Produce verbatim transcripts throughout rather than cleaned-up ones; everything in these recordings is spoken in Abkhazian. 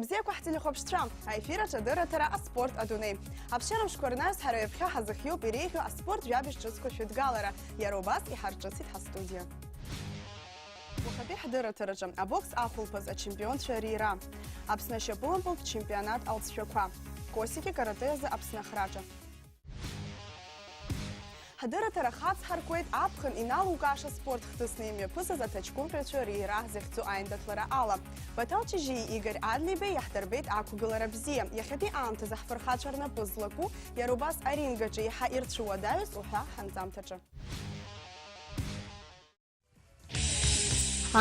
Бзиақәа ҳтелехәаԥшцәа, аефир аҿы адырраҭара «Аспорт адунеи». Аԥсшьарамшқәа рнаҩс ҳара ҩаԥхьа ҳазыхиоуп иреиӷьу аспорт жәабжь ҿыцқәа шәыдгалара. Иара убас иҳарҿысит ҳастудиа. Уахатәи ҳдырраҭараҿы абокс ахәылԥаз ачемпионцәа реира, Аԥсны ашьапылампылтә чемпионат алҵшәақәа, Косики каратэ азы Аԥсны ахраҿы. Ҳдырраҭара хацҳаркуеит аԥхын иналукааша спорт хҭысны имҩаԥысыз аҭаҷкәымҟьаҩцәа реира захьӡу аиндаҭлара ала. Баҭал Ҷыжьиеи Игорь Адлеибеи иаҳдырбеит ақәгылара бзиа. Иахьатәи аамҭазы ҳфырхацәа рнапы злаку, иара убас арингаҿы еиҳа ирцәыуадаҩыз уҳәа ҳанҵамҭаҿы.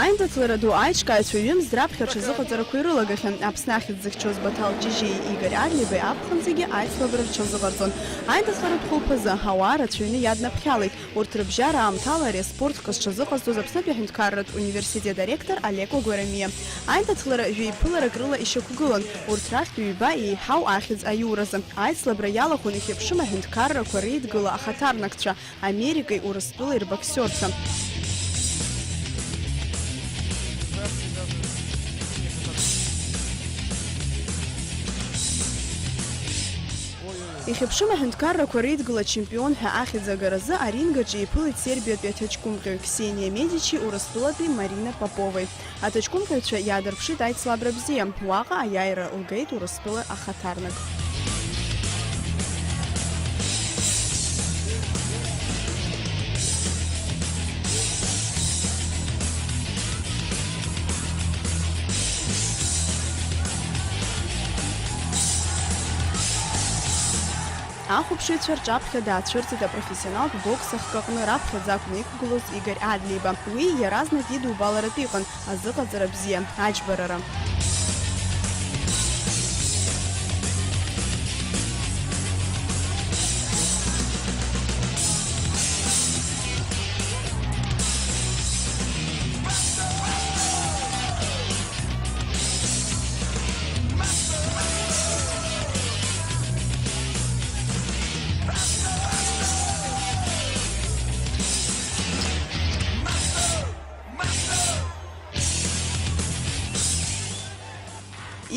Аиндаҭлара ду аиҿкааҩцәа ҩымз раԥхьа рҽазыҟаҵарақәа ирылагахьан. Аԥсны ахьӡ зыхьчоз Баҭал Ҷыжьиеи Игорь Адлеибеи аԥхынҵагьы аицлабра рҽазыҟарҵон. Аиндаҭларатә хәылԥазы ауаа рацәаҩны иаднаԥхьалеит. Урҭ рыбжьара аамҭала ари аспорт хкы зҽазыҟазҵоз Аԥснытәи аҳәынҭқарратә университет аректор Олег Гәарамиа. Аиндаҭлара жәеиԥыларак рыла ишьақәгылан, урҭ рахьтә ҩба еиҳау ахьӡ аиуразы. Аицлабра иалахәын ихьыԥшым аҳәынҭқаррақәа реидгыла ахаҭарнакцәа, Америкеи Урыстәылеи рбоксиорцәа. Ихьыԥшым аҳәынҭқаррақәа реидгыла ачемпион ҳәа ахьӡ агаразы аринг аҿы иԥылеит Сербиатәи аҭаҷкәымҟьаҩ Ксениа Медичи Урыстәылатәи Марина Поповеи. Аҭаҷкәымҟьаҩцәа иаадырԥшит аицлабра бзиа, уаҟа аиааира лгеит Урыстәыла ахаҭарнак. Ахәаԥшыҩцәа рҿаԥхьа даацәырҵит апрофессионалтә бокс ахкы аҟны раԥхьаӡа акәны иқәгылоз Игорь Адлеиба. Уи иаразнак идубаларатә иҟан азыҟаҵара бзиа, аџьбарара.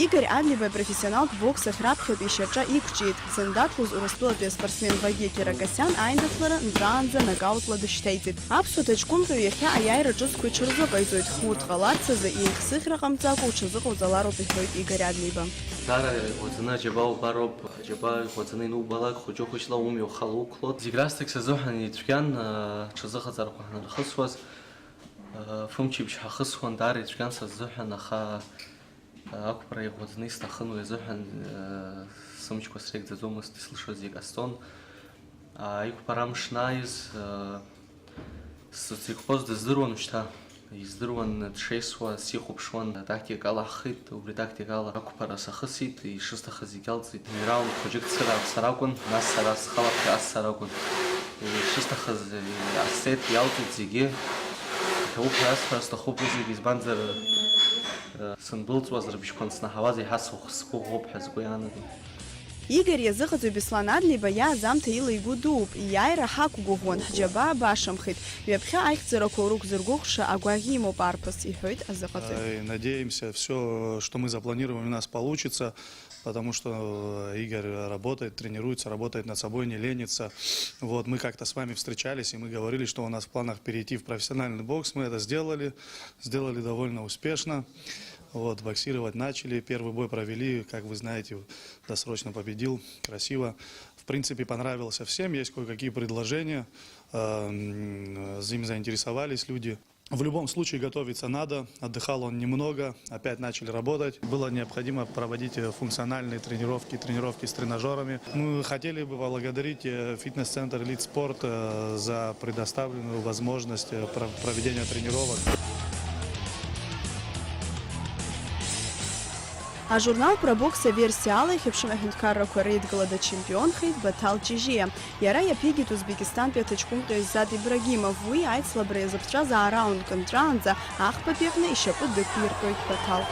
Игорь Адлеиба ипрофессионалтә бокс ахь раԥхьатәи ишьаҿа иқәҿиеит. Дзындәаҭлоз Урыстәылатәи аспортсмен Вагьи Киракосиан аиндаҭлара нҵәаанӡа нокаутла дышьҭеиҵеит. Аԥсуа ҭаҷкәымҟьаҩ иахьа аиааира ҿыцқәа иҽырзыҟаиҵоит. Урҭ ҟаларц азы еихсыӷьра ҟамҵакәа уҽазыҟауҵалароуп, иҳәоит Игорь Адлеиба. Дара иӷәӷәаӡаны аџьабаа убароуп, аџьабаа иӷәӷәаӡаны ианубалак, хәыҷы-хәыҷла умҩа ухала уқәлоит. Зегь раасҭагь сазыҳәан ицәгьан, ыы, ҽазыҟаҵарақәа ҳанырхысуаз, ыы, фымчыбжь ҳахысуан, даара ицәгьан сазыҳәан, аха, ыы, ақәԥара иӷәӷәаӡаны исҭахын, уи азыҳәан, ыы, сымчқәа срыгӡаӡомызт, ислшоз зегь ҟасҵон. Ыы, иқәԥара амш анааиз, ыы, Сзықәԥоз дыздыруан шьҭа. Издыруан дшеисуа, сихәаԥшуан, атактикала ҳхит, убри атактикала ақәԥара сахысит, ишысҭахыз зегь алҵит. Ҩ-раунд хәыҷык цыра сара акәын, нас сара схала ԥхьаҟа сцар акәын. Ишысҭахыз ҟасҵеит, иалҵит зегьы. Иҭабуп ҳәа иасҳәар сҭахуп уи зегь, избанзар, сындәылҵуаз рыбжьқәа анснаҳауаз еиҳа сыхә-, сгәыӷуп ҳәа сгәы иаанагон. Игорь иазыҟаҵаҩ Беслан Адлеиба иааӡамҭа ила игәы дууп, иааира ҳақәгәыӷуан, ҳџьабаа башамхеит, ҩаԥхьа аихьӡарақәа урықәзыргәыӷша агәаӷь имоуп арԥыс, иҳәоит азыҟаҵаҩ. Э, надеемся, всё, что мы запланируем, у нас получится, потому что, э, Игорь работает, тренируется, работает над собой, не ленится. Вот, мы как-то с вами встречались, и мы говорили, что у нас в планах перейти в профессиональный бокс. Мы это сделали, сделали довольно успешно. Вот, боксировать начали. Первый бой провели, как вы знаете, досрочно победил, красиво. В принципе, понравился всем, есть кое-какие предложения, эм, им заинтересовались люди. В любом случае готовиться надо, отдыхал он немного, опять начали работать. Было необходимо проводить, э, функциональные тренировки, тренировки с тренажёрами. Мы хотели бы поблагодарить, э, фитнес-центр «Элит Спорт», э, за предоставленную возможность, э, про-, проведения тренировок. Ажурнал «Пробокс» аверсиа ала ихьыԥшым аҳәынҭқаррақәа реидгыла дачемпионхеит Баҭал Ҷыжьиа. Иара иаԥигеит Узбекистантәи аҭаҷкәымҟьаҩ Зад Ибрагимов. Уи аицлабра иазыԥҵәаз аа раундк нҵәаанӡа ахԥатәи аҟны ишьапы дықәиртәоит Баҭал.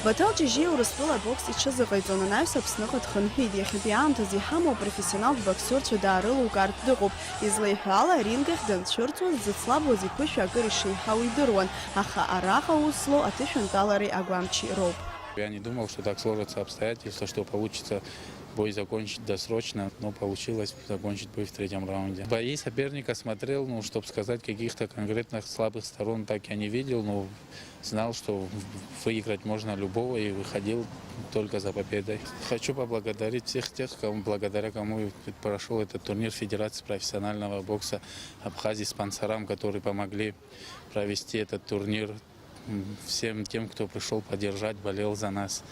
Баҭал Ҷыжьиа Урыстәыла абокс иҽазыҟаиҵон, анаҩс Аԥсныҟа дхынҳәит. Иахьатәи аамҭазы иҳамоу апрофессионалтә боксиорцәа даарылукаартә дыҟоуп. Излеиҳәо ала, арингахь данцәырҵуаз, дзыцлабуаз иԥышәа акыр ишеиҳау идыруан, аха араҟа аус злоу аҭышәантәалареи агәамчи роуп. Я не думал, что так сложатся обстоятельства, что получится бой закончить досрочно, но получилось закончить бой в третьем раунде. Бои соперника смотрел, ну, чтоб сказать, каких-то конкретных слабых сторон так я не видел, но знал, что в-, выиграть можно любого, и выходил только за победой. Хочу поблагодарить всех тех, кому, благодаря кому и прошёл этот турнир Федерации профессионального бокса Абхазии, спонсорам, которые помогли провести этот турнир, м, всем тем, кто пришёл поддержать, болел за нас.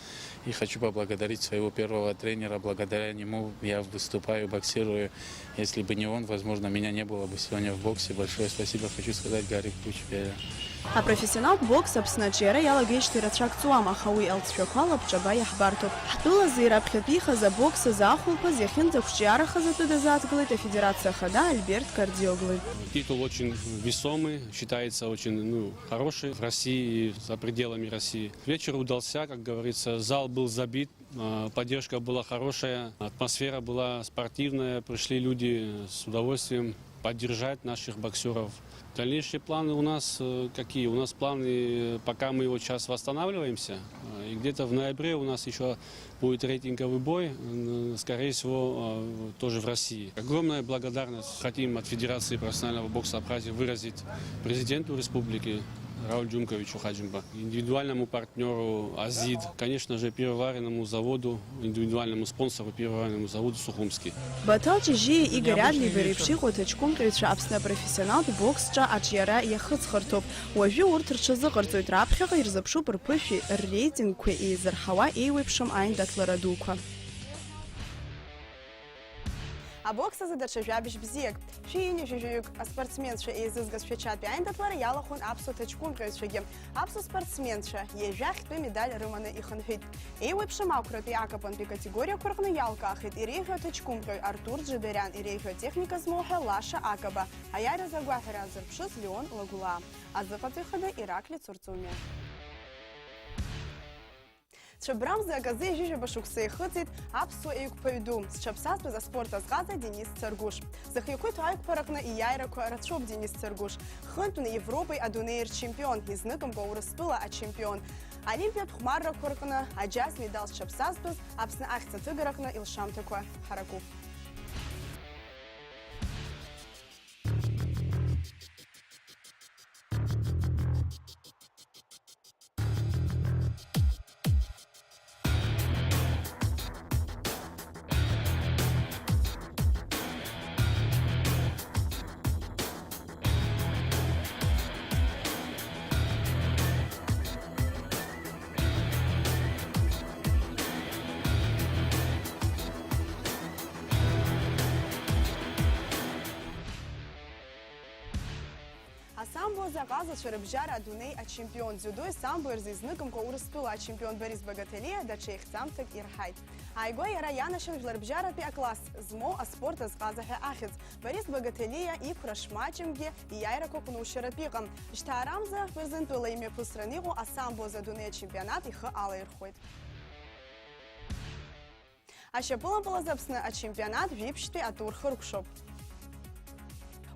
И хочу поблагодарить своего первого тренера. Благодаря нему я выступаю, боксирую. Если бы не он, возможно, меня не было бы сегодня в боксе. Большое спасибо хочу сказать Гарик Кучбея. Апрофессионалтә бокс Аԥсны аҿиара иалагеижьҭеи рацәак ҵуам, аха уи алҵшәақәа лабҿаба иаҳбарҭоуп. Ҳтәылазы ираԥхьатәихаз абокс азы ахәылԥаз иахьынӡақәҿиарахаз атәы дазааҭгылеит афедерациа ахада Альберт Кардиоглы. Титул очень весомый, считается очень, ну, хороший в России и за пределами России. Вечер удался, как говорится, зал был забит. А, поддержка была хорошая, атмосфера была спортивная, пришли люди с удовольствием поддержать наших боксёров. Дальнейшие планы у нас, э, какие? У нас планы, э, пока мы вот щас восстанавливаемся, э, и где-то в ноябре у нас ещё будет рейтинговый бой, м, скорее всего, э, тоже в России. Огромная благодарность хотим от Федерации профессионального бокса Абхазии выразить президенту республики Рауль Джумковичу Хаджимба, индивидуальному партнёру Азид, конечно же, пивоваренному заводу, индивидуальному спонсору пивоваренному заводу Сухумский. Баҭал Ҷыжьиеи Игорь Адлибеи реиԥш иҟоу аҭаҷкәымҟьаҩцәа Аԥсны апрофессионалтә бокс ҿа аҿиара иахыҵхырҭоуп. Уажәы урҭ рҽазыҟарҵоит, раԥхьаҟа ирзыԥшуп рԥышәеи рреитингқәеи еизырҳауа еиуеиԥшым аиндаҭлара дуқәа. Абокс азы даҽа жәабжь бзиак. Шәи ҩынҩажәи жәаҩык аспортсменцәа еизызгаз Шәачатәи аиндаҭлара иалахәын аԥсуа ҭаҷкәымҟьаҩцәагьы. Аԥсуа спортсменцәа ҩажәа ахьтәы медаль рыманы ихынҳәит. Еиуеиԥшым ақәратәи акапантәи категориақәа рҟны иалкаахеит иреиӷьу аҭаҷкәымҟьаҩ Артур Џьабериан, иреиӷьу атехника змоу ҳәа Лаша Акаба, аиааиразы агәаҳәара азырԥшыз Леон Лагәлаа, азыҟаҵаҩ хада Ираклиц Урҵумиа. Цәыббрамза аказы ҩажәижәаба шықәса ихыҵит аԥсуа еиқәԥаҩ ду, зҽаԥсазтәыз аспорт азҟаза Денис Царгәыш. Зыхы ихәы иҭоу аиқәԥараҟны ииааирақәа рацәоуп Денис Царгәыш. Хынтәны Европеи адунеи рчемпион, изныкымкәа Урыстәыла ачемпион. Олимпиатә хәмаррақәа рҟны аџьаз медал зҽаԥсазтәыз Аԥсны ахьӡ аҭыгараҟны илшамҭақәа ҳаракуп. Асамбо азы аҟазацәа рыбжьара адунеи ачемпион, дзиудои самбои рзы изныкымкәа Урыстәыла ачемпион Борис Багателиа даҽа ихьӡамҭак ирҳаит. Ааигәа иара ианашьан жәларбжьаратәи акласс змоу аспорт азҟаза ҳәа ахьӡ. Борис Багателиа иқәра шмаҷымкгьы ииааирақәа ҟәнушьаратә иҟам. Жьҭаарамза Бырзентәыла имҩаԥысран иҟоу асамбо азы адунеи ачемпионат ихы алаирхәуеит. Ашьапылампыл азы Аԥсны ачемпионат жәиԥшьтәи атур хыркәшоуп.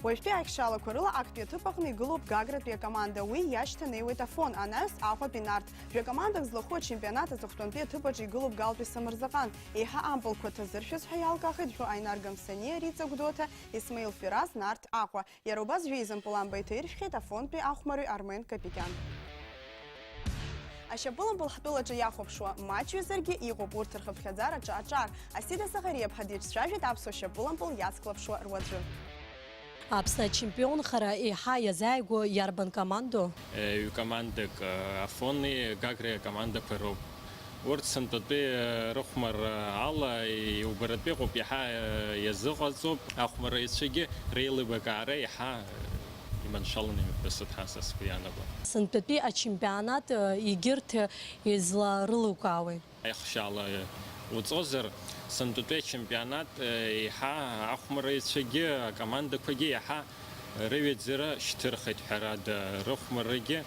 Уажәтәи аихшьаалақәа рыла актәи аҭыԥ аҟны игылоуп Гагратәи акоманда, уи иашьҭанеиуеит Афон, анаҩс Аҟәатәи Нарҭ. Жәа-командак злахәу ачемпионат аҵыхәтәантәи аҭыԥ аҿы игылоуп Галтәи Самырзаҟан. Еиҳа ампылқәа ҭазыршәыз ҳәа иалкаахеит Жәо Аинар Гамсаниа, Риҵа Гәдоуҭа, Исмаил Фираз, Нарҭ Аҟәа. Иара убас жәеиза мпыл амба иҭаиршәхьеит Афонтәи ахәмарҩы Армен Капикиан. Ашьапылампыл ҳтәылаҿы иахәаԥшуа маҷҩызаргьы иҟоуп урҭ рхыԥхьаӡараҿы аҿар. Асида Саӷариаԥҳа дицәажәеит аԥсуа шьапылампыл иацклаԥшуа руаӡәы. Аԥсны ачемпионхара еиҳа иазааигәоу иарбан командоу? Ҩ-командак, Афони Гагреи акомандақәа роуп. Урҭ сынтәатәи рыхәмарра ала иубаратәы иҟоуп, иаҳа иазыҟаҵоуп, ахәмарыҩцәагьы реилибакаара иаҳа иманшәаланы имҩаԥысит ҳәа са сгәы иаанагон. Сынтәатәи ачемпионат егьырҭ изларылукаауеи? Аихшьала уҵозар, сынтәатәи ачемпионат еиҳа ахәмарыҩцәагьы акомандақәагьы иаҳа рыҩаӡара шьҭырхит, ҳәарада, рыхәмаррагьы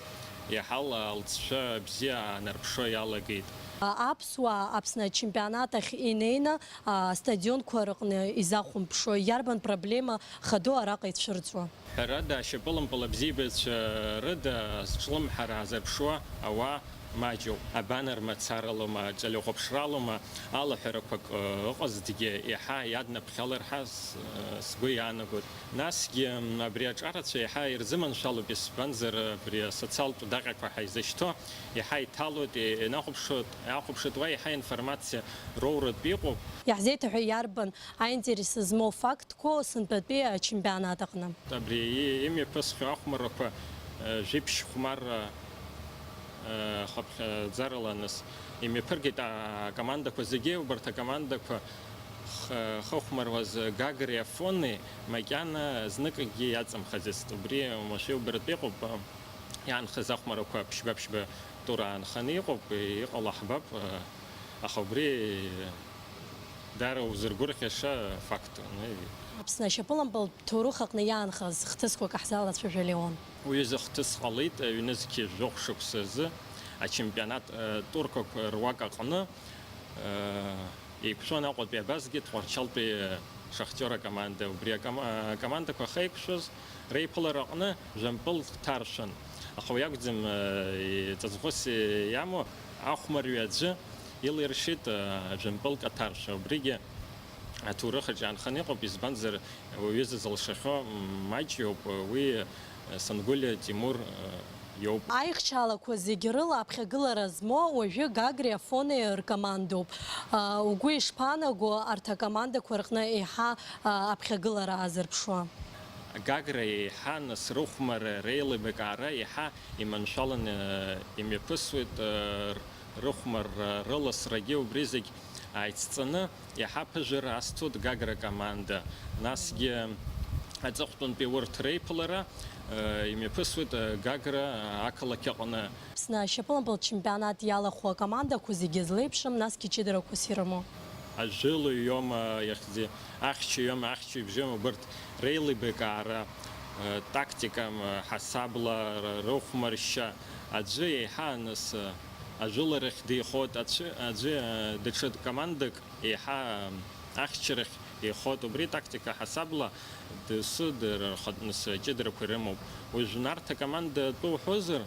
Иаҳа алҵшәа бзиа аанарԥшуа иалагеит. Аԥсуаа Аԥсны ачемпионат ахь инеины, астадионқәа рыҟны изахәамԥшуа иарбан проблема хаду араҟа ицәырҵуа? Ҳәарада, ашьапылампыл абзиабаҩцәа рыда азҿлымҳара аазырԥшуа ауаа маҷуп. Абанар мацаралоума, ҿалихәаԥшралоума, алаҳәарақәак, ы, ыҟазҭгьы, еиҳа иаднаԥхьалар ҳәа с-, ы, сгәы иаанагоит. Насгьы, м, абри аҿарацәа еиҳа ирзыманшәалоуп, избанзар, абри асоциалтә даҟьақәа ҳәа изышьҭоу еиҳа иҭалоит, и-, инахәаԥшуеит, иахәаԥшуеит, уа еиҳа информациа роуратә иҟоуп. Иаҳзеиҭаҳәа иарбан аинтерес змоу фактқәоу сынтәатәи ачемпионат аҟны? Абри и-, имҩаԥысхьоу ахәмаррақәа, э, жәиԥшь хәмарра, э, хыԥхьаӡарала нас имҩаԥыргеит, а-, акомандақәа зегьы, убарҭ акомандақәа х-, хыхәмаруаз Гагреи Афонеи макьана зныкгьы иаҵамхаӡацт. Убри уамашәа иубартә иҟоуп, иаанхаз ахәмаррақәа ԥшьба-ԥшьба тур аанханы иҟоуп, иҟало ҳбап, аха убри даара узыргәырӷьаша фактын. Аԥсны ашьапылампылтә ҭоурых аҟны иаанхаз хҭысқәак ҳзалацәажәа, Леон. Уи азы хҭыс ҟалеит, ҩнызқьи жәохә шықәса азы ачемпионат, э, турқәак руак аҟны, э, еиқәшәон Аҟәатәи Абазгьы Тҟәарчалтәи Шахтиор акоманда. Убри аком-, акомандақәа ахьеиқәшәоз реиԥылара аҟны Жәампыл дҭаршәын. Аха уи акәӡам, э, ҵаҵӷәыс иамоу ахәмарҩы аӡәы илиршеит, э, Жәампыл каҭаршәа. Убригьы аҭоурых аҿы иаанханы иҟоуп, избанзар, уаҩы зылшахьоу маҷ иоуп, уи, э, Сангәылиа Тимур, э, иоуп. Аихшьаалақәа зегьы рыла аԥхьагылара змоу уажәы Гагреи Афонеи ркомандоуп. А, угәы ишԥаанаго арҭ акомандақәа рҟны еиҳа, а, аԥхьагылара аазырԥшуа? Гагра еиҳа, нас, рыхәмарра, реилибакаара еиҳа иманшәаланы имҩаԥысуеит, р-, рыхәмарра, рыласрагьы убри зегь ааицҵаны иаҳа аԥыжәара азҭоит Гагра команда. Насгьы аҵыхәтәантәи урҭ реиԥылара, э, имҩаԥысуеит, э, Гагра ақалақь аҟны. Аԥсны ашьапылампыл чемпионат иалахәу акомандақәа зегьы злеиԥшым, насгьы ҷыдарақәас ирымоу. Ажәылаҩ иоума, иахьӡи-, ахьчаҩ иоума, ахьчаҩбжьы иоума, убарҭ реилибакаара, э, тактика, м, ҳасабла, р-, рыхәмаршьа, аӡәы еиҳа, нас, э, ажәыларахь деихоит, аӡәы, аӡәы, э, даҽа командак еиҳа, э, ахьчарахь деихоит. Убри атактика ҳасабла дасу дара рхатә, нас, ҷыдарақәа ирымоуп. Уажә Нарҭ акоманда атәы уҳәозар,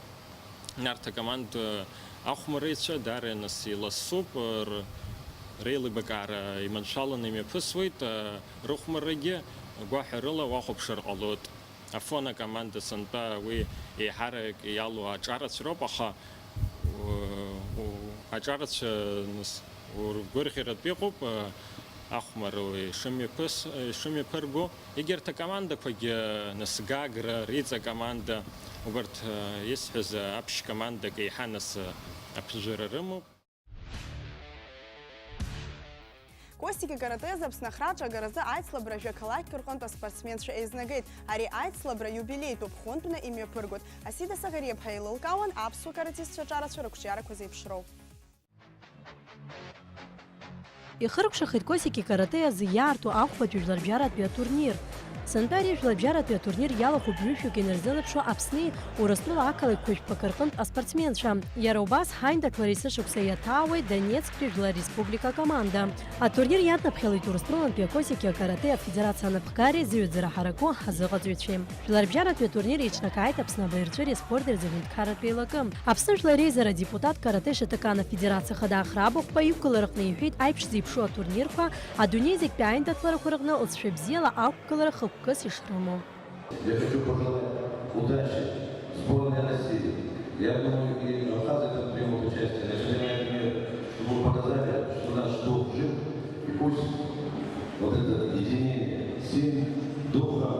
Нарҭ акоманда ахәмарыҩцәа даара, нас, иласуп, р-, реилибакаара иманшәаланы имҩаԥысуеит, рыхәмаррагьы гәаҳәарыла уахәаԥшыр ҟалоит. Афон акоманда сынтәа уи еиҳарак иалоу аҿарацәа роуп, аха, у-, у-, аҿарацәа, нас, ургәырӷьаратә иҟоуп, ахәмарра ишымҩаԥыс-, ишымҩаԥырго. Егьырҭ акомандақәагьы, нас, Гагра, Риҵа акоманда, убарҭ, э, исҳәаз, э, аԥшь командак еиҳа, нас, э, аԥыжәара рымоуп. Косики каратэ азы Аԥсны ахраҿы агаразы аицлабра жәа-қалақьк рҟынтә аспортсменцәа еизнагеит. Ари аицлабра иубилеитәуп, хәынтәны имҩаԥыргоит. Асида Саӷариаԥҳа еилылкаауан аԥсуа каратистцәа аҿарацәа рықәҿиарақәа зеиԥшроу. Ихыркәшахеит Косики каратэ азы иаарту ахәбатәи жәларбжьаратәи атурнир. Сынтәа ари ажәларбжьаратәи атурнир иалахәуп ҩышәҩык инарзынаԥшуа Аԥсни Урыстәыла ақалақьқәа жәпак рҟынтә аспортсменцәа. Иара убас ҳаиндаҭлара есышықәса иаҭаауеит Донецктәи Жәлар Республика акоманда. Атурнир иаднаԥхьалеит Урыстәылантәи акосики акарате афедерациа анапхгареи зыҩаӡара ҳараку ҳазыҟаҵаҩцәеи. Жәларбжьаратәи атурнир еиҿнакааит Аԥсны абаҩрҵәыреи аспорти рзы аҳәынҭқарратә еилакы. Аԥсны Жәлар Реизара адепутат, каратэ Шотокан афедерациа ахада Ахра Бахәба иқәгылараҟны иҳәеит, аиԥш зеиԥшу атурнирқәа адунеи зегьтәи аиндаҭларақәа рыҟны лҵшәа бзиала ақәгылара хықәкыс ишрымоу. Я хочу пожелать удачи сборной России. Я думаю, и абхазы там примут участие. Они же на этом, чтобы вы показали, что наш дух жив. И пусть вот это единение сил, духа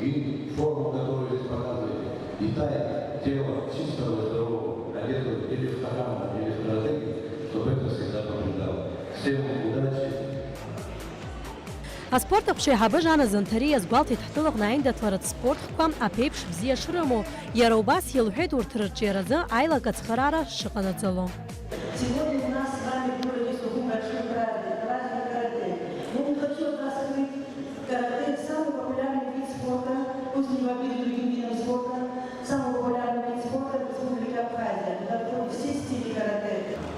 и форму, которую здесь показываете, и тайна тела чистого и здорового, одетого или в хакама, или в каратэ, чтобы это всегда побеждало. Всем удачи! Аспорт аҟәша аиҳабы Жана Занҭариа иазгәалҭеит ҳтәылаҟны аиндаҭларатә спортқәа аԥеиԥш бзиа шрымоу. Иара убас илҳәеит урҭ рырҿиаразы аилак ацхыраара шыҟанаҵало. Сегодня у нас с вами в городе Сухум большой праздник, праздник каратэ. Я не хочу от вас скрыть, каратэ — самый популярный вид спорта, пусть не в обиду другим видам спорта, самый популярный вид спорта в республике.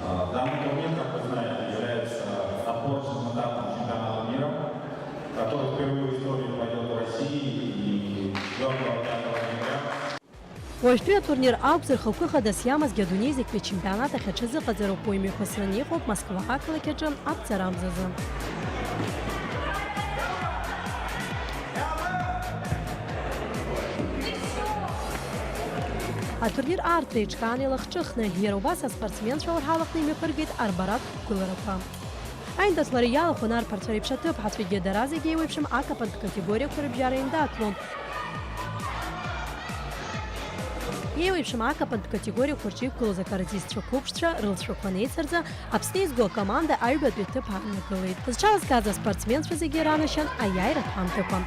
Данный турнир, как вы знаете, является отборочным этапом чемпионата мира, который впервые в истории пройдет в России и четвёртого-пятого ноября. Уажәтәи атурнир акәзар, хықәкы хадас иамазгьы адунеи зегьтәи ачемпионат ахь аҽазыҟаҵароуп, уи мҩаԥысраны иҟоуп Москва ақалақь аҿы аԥҵарамзазы. Атурнир аартра еиҿкаан илахҿыхны, иара убас аспортсменцәа урҳалаҟны имҩаԥыргеит арбаратә қәгыларақәа. Аиндаҭлара иалахәын арԥарцәа реиԥш аҭыԥҳацәагьы, дара зегьы еиуеиԥшым акапантә категориақәа рыбжьара еиндаҭлон. Еиуеиԥшым акапантә категориақәа рҿы иқәгылоз акаратистцәа қәыԥшцәа рылҵшәақәа неицырҵа, Аԥсны еизго акоманда аҩбатәи аҭыԥ ааннакылеит. Зҽалызкааз аспортсменцәа зегьы ранашьан аиааиратә ҳамҭақәа.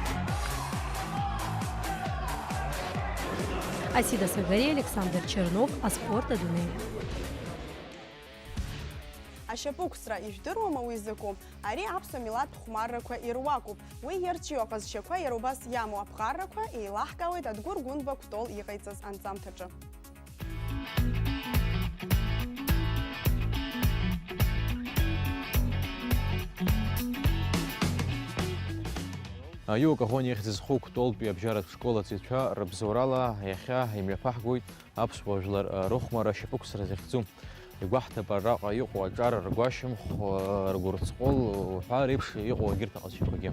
Асида Сагариа, Александр Чернов, аспорт адунеи. Ашьапықәсра, ижәдыруама уи закәу? Ари аԥсуа милаҭтә хәмаррақәа ируакуп. Уи иарҿио аҟазшьақәа иара убас иамоу аԥҟарақәа еилаҳкаауеит Адгәыр Гәынба Кәтол иҟаиҵаз анҵамҭаҿы. Аиу Каӷониа ихьӡ зху Кәтолтәи абжьаратә школ аҵаҩцәа рыбзоурала иахьа имҩаԥаҳгоит аԥсуа жәлар рыхәмарра ашьапықәсра захьӡу. Игәаҳҭап араҟа иҟоу аҿар, ргәашьамх, ргәырҵҟәыл уҳәа реиԥш иҟоу егьырҭ аҟазшьақәагьы.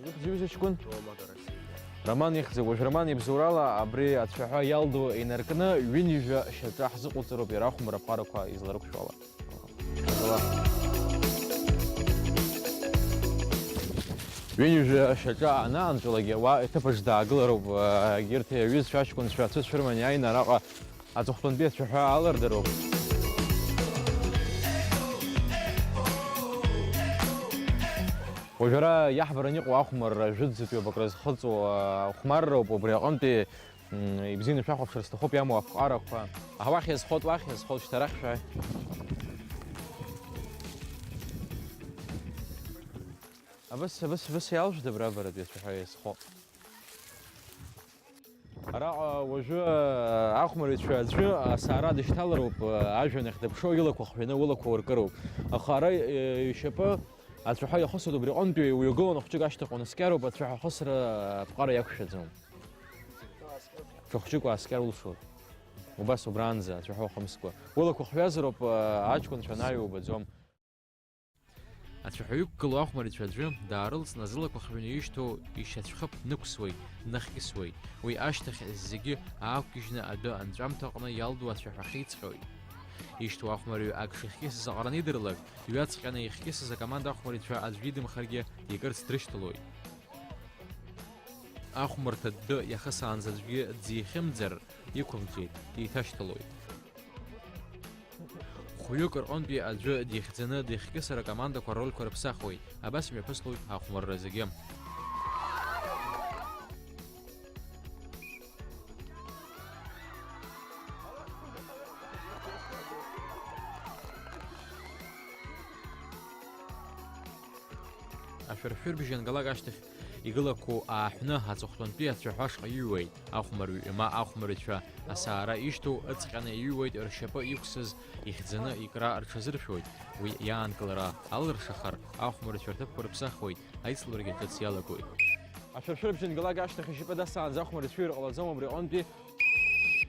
Изыхьӡу ҩыза ҷкәын? Роман ихьӡуп. Уажә Роман ибзоурала абри ацәаҳәа иалду инаркны ҩынҩажәа шьаҿа ҳзыҟоуҵароуп иара ахәмарра аԥҟарақәа изларықәшәо ала. Ҩынҩажәа шьаҿа анаанҵәалак уа иҭыԥаҿ даагылароуп, егьырҭ аҩызцәа аҷкәынцәа ацәыцәырман иааины араҟа аҵыхәтәантәи ацәаҳәа алырдароуп. Уажәы ара иаҳбараны иҟоу ахәмарра жәытәӡатәиоуп акрызхыҵуа хәмарроуп, убри аҟынтәи Мм, ибзианы шәахәаԥшыр сҭахуп иамоу аԥҟарақәа. Аха уахь иазхоит, уахь иазхоит, шьҭа арахь шәааи. Абас, абас, абас иалжәда абра абаратәи ацәаҳәа иазхоуп. Араҟа уажәы, а, ахәмарыҩцәа аӡәы асаара дышьҭалароуп, а, ажәҩан ахь дыԥшуа, илақәа хҩаны, улақәа уркыроуп. Аха ара, э, ишьапы ацәаҳәа иахысуеит, убри аҟынтәи уҩагыланы хәҷык ашьҭахь унаскьароуп, ацәаҳәа ахысра аԥҟара иақәшәаӡом. Шәахәҷык уааскьар улшоит. Убас убраанӡа, ацәаҳәа ухымскәа. Улақәа хҩазароуп, аҷкәынцәа анааҩуа убаӡом. Ацәаҳәа иқәгылоу ахәмарицәа аӡәы даарылҵны зылақәа хҩаны ишьҭоу ишьацәхыԥ нықәсуеит, днахькьысуеит. Уи ашьҭахь зегьы аақәгьежьны адәы анҵәамҭаҟны иалду ацәаҳәа ахьиҵҟьоит. Ишьҭоу ахәмарҩы ак шихькьысыз аҟараны идырлак, дҩаҵҟьаны ихькьысыз акоманда ахәмарицәа аӡәы идымхаргьы икырц дрышьҭалоит. Ахәмарҭа дәы иахысаанӡа аӡәгьы дзихьымӡар, иқәымҵәеит, деиҭашьҭалоит. Хәҩык рҟынтәи аӡәы дихьӡаны дихькьысыр акомандақәа ррольқәа рыԥсахуеит, абас имҩаԥыслоит ахәмарра зегьы. Ашәыршәырбжьы ангалак ашьҭахь игылақәоу ааҳәны аҵыхәтәантәи ацәаҳәа ашҟа иҩуеит. Ахәмарҩы ма ахәмарыҩцәа асаара ишьҭоу ыҵҟьаны иҩуеит, ршьапы иқәсыз ихьӡаны икра рҽазыршәоит. Уи иаанкылара алыршахар, ахәмарыҩцәа рҭыԥқәа рыԥсахуеит, аицлабарагьы ҿыц иалагоит. Ашәыршәырбжьы ангалак ашьҭахь ишьапы дасаанӡа ахәмарыҩцәа ирҟалаӡом, убри аҟынтәи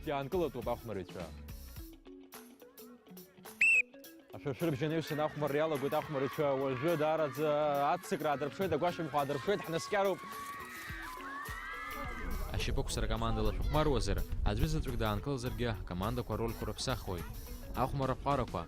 иаанкылатәуп ахәмарыҩцәа. Ашәыршәырбжьы анаҩсан ахәмарра иалагоит ахәмарыҩцәа. Уажәы даараӡа аццакра аадырԥшуеит, агәашьамх аадырԥшуеит, ҳнаскьароуп. Ашьапықәсра акоманда лашәыхәмаруазар, аӡәы заҵәык даанкылазаргьы, акомандақәа ррольқәа рыԥсахуеит. Ахәмарра аԥҟарақәа.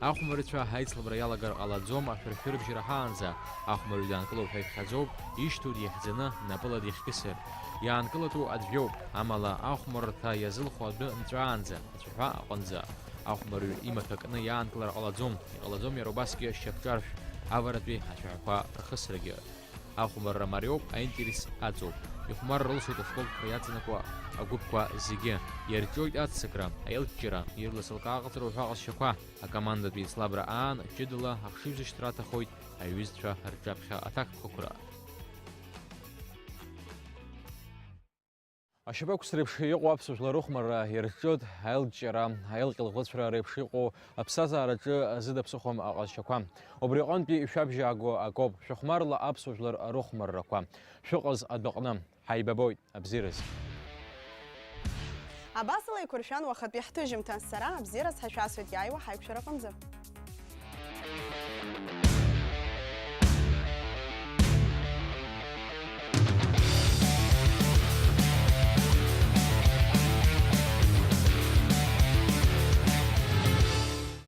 Ахәмарыҩцәа аицлабра иалагар ҟалаӡом, ашәыршәырбжьы раҳаанӡа. Ахәмарҩы даанкылоуп ҳәа иԥхьаӡоуп, ишьҭоу дихьӡаны, напыла дихькьысыр. Иаанкылатәу аӡәы иоуп, амала ахәмаррҭа иазылхо адәы нҵәаанӡа, ацәаҳәа аҟынӡа. Ахәмарҩы имаҭәа кны иаанкылар ҟалаӡом, иҟалаӡом иара убасгьы шьапҿаршә, аваратәи ацәаҳәақәа рхысрагьы. Ахәмарра мариоуп, аинтерес аҵоуп. Ихәмарра рылшоит ашколқәа иаҵанакуа агәыԥқәа зегьы. Иарҿиоит аццакра, аилҷҷара, ирласылкаа аҟаҵара уҳәа аҟазшьақәа. Акомандатә еицлабра аан, ҷыдала ахшыҩзышьҭра аҭахоит аҩызцәа рҿаԥхьа аҭакԥхықәра. Ашьапы ақәс реиԥш иҟоу аԥсуа жәлар рыхәмарра ирҿыт аилҿиара, аилҟьа-лӷәыцәра реиԥш иҟоу аԥсҭазаараҿы зыда ԥсыхәам аҟазшьақәа. Убри аҟынтәи ишәабжьааго акоуп, шәыхәмарла аԥсуа жәлар рыхәмаррақәа. Шәыҟаз адәаҟны, ҳаибабоит, абзиараз. Абасала еиқәыршәан уахатәи ҳҭыжьымҭа. Сара абзиараз ҳашәасҳәоит иааиуа ҳаиқәшәараҟынӡа.